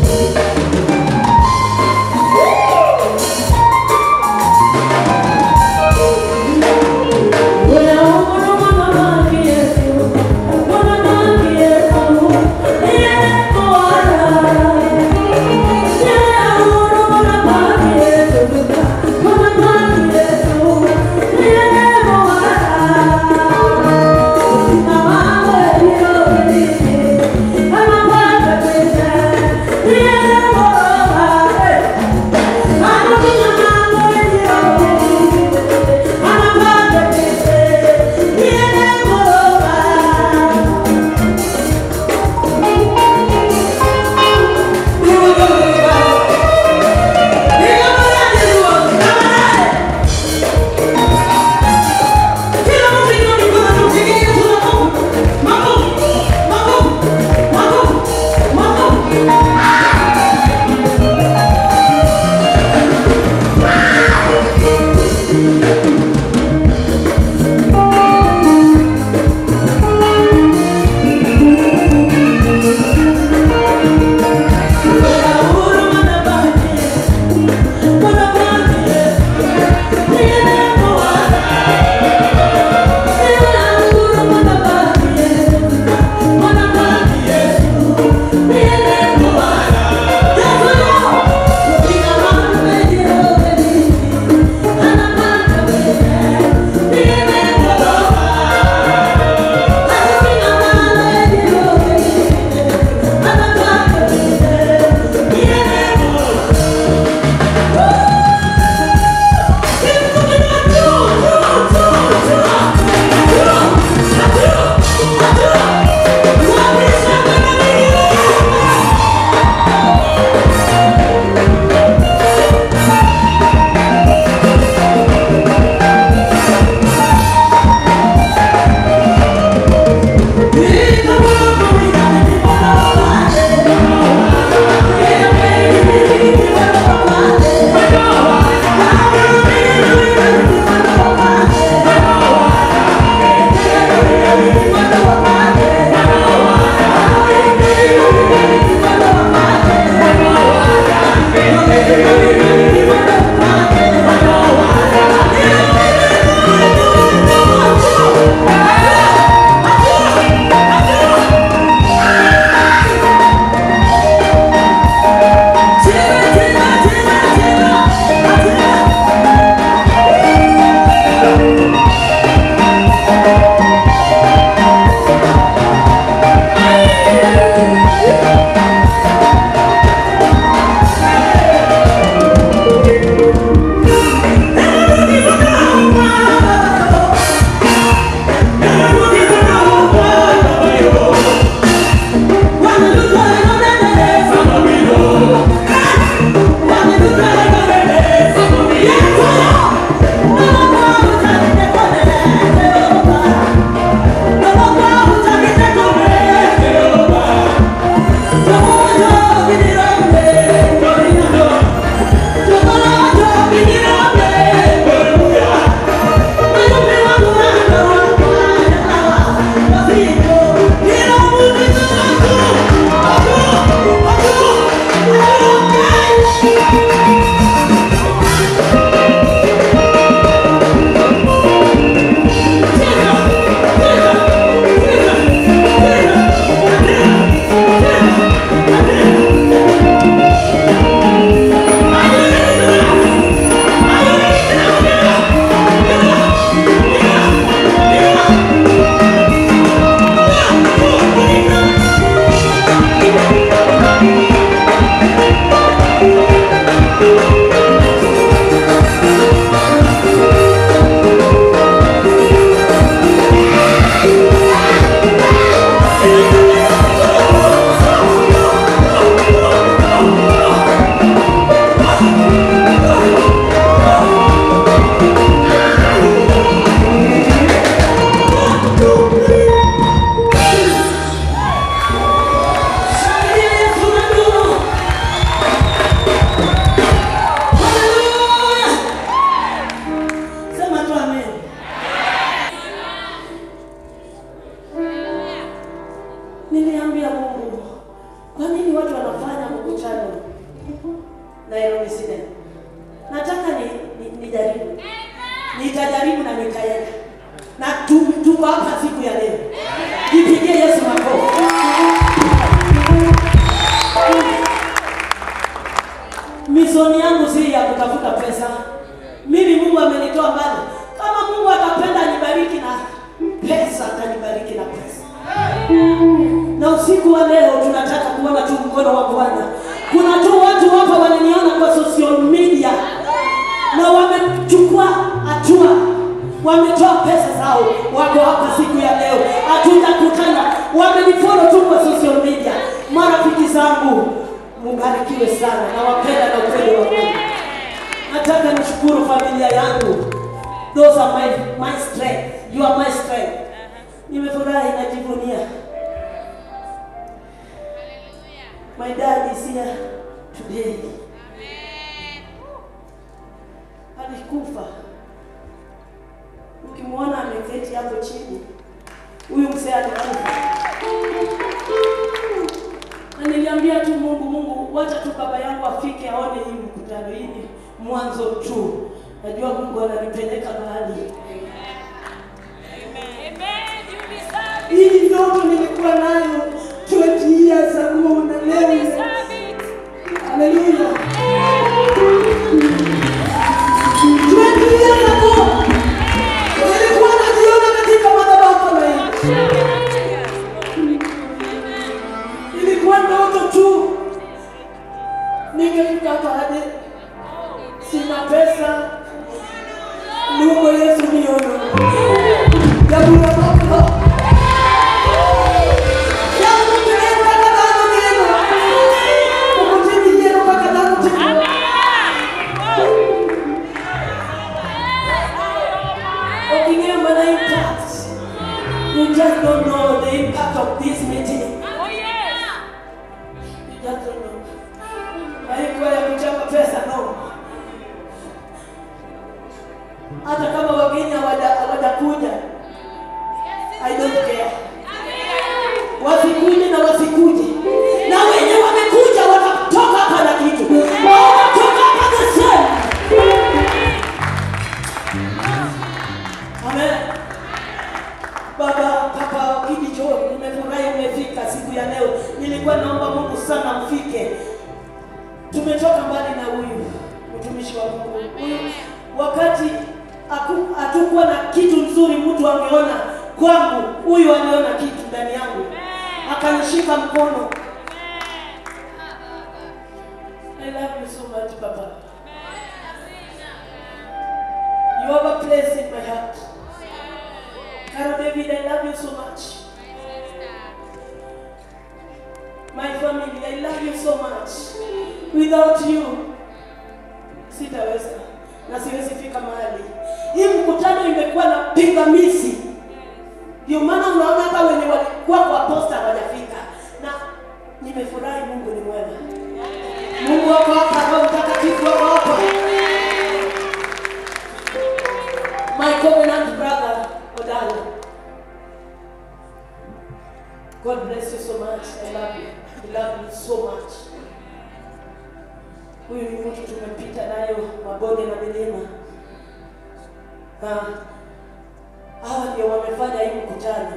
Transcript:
Yeah. yangu si ya kutafuta pesa. Mimi Mungu amenitoa mbali. Kama Mungu atapenda nibariki na pesa, atanibariki na pesa. Na usiku wa leo tunataka kuona tu mkono wa Bwana. Kuna tu watu hapa waliniona kwa social media na wamechukua hatua, wametoa pesa zao, wako hapa siku ya leo. Hatutakutana, wamenifollow tu kwa social media. Marafiki zangu, mbarikiwe sana, nawapenda na upendo wa Mungu. Nataka nishukuru familia yangu. Those are my strength. You are my strength. Nimefurahi, najivunia. My dad is here today. Alikufa. Ukimwona ameketi hapo chini, huyu mzee alikufa. Na niliambia tu Mungu, Mungu, wacha tu baba yangu afike aone hii mkutano, hii ni mwanzo tu. Najua Mungu ananipeleka mahali. Hii ndoto nilikuwa nayo 20 years ago na leo. Hallelujah. 20 years ago nilikuwa najiona katika madhabahu kama hii. Ilikuwa ndoto tu. Ningefika hapa hadi sina pesa. Mungu Yesu nione. Jambo la Baba. You just don't know the impact of this meeting. Oh yes. You just don't know. Haikuwa ya kuchapa pesa, no. Hata kama wageni hawajakuja, I don't care. Wasikuje na wasikuje. Na wenye wamekuja watatoka hapa na kitu. Watatoka hapa the same. Amen. Baba, Papa Kidi John, nimefurahi umefika siku ya leo. Nilikuwa naomba Mungu sana mfike. Tumetoka mbali na huyu mtumishi wa Mungu. Huyu wakati hatukuwa na kitu nzuri mtu angeona kwangu, huyu aliona kitu ndani yangu. Akanishika mkono. I love you so much, Papa. You have a place in my heart. Carol David, I love you so much. My family, I love you so much. Without you, sitaweza na siwezi fika mahali. Hii mkutano imekuwa na pingamizi. Ndio maana unaona hata wenye walikuwa kwa posta hawajafika. Na nimefurahi, Mungu ni mwema. Mungu wako hapa, Roho Mtakatifu wako hapa. My covenant brother, Odala. God bless you so much. I love you. I love you so much. Huyu ni mtu tumepita nayo mabonde na milima. Na hawa ndio wamefanya hii mkutano.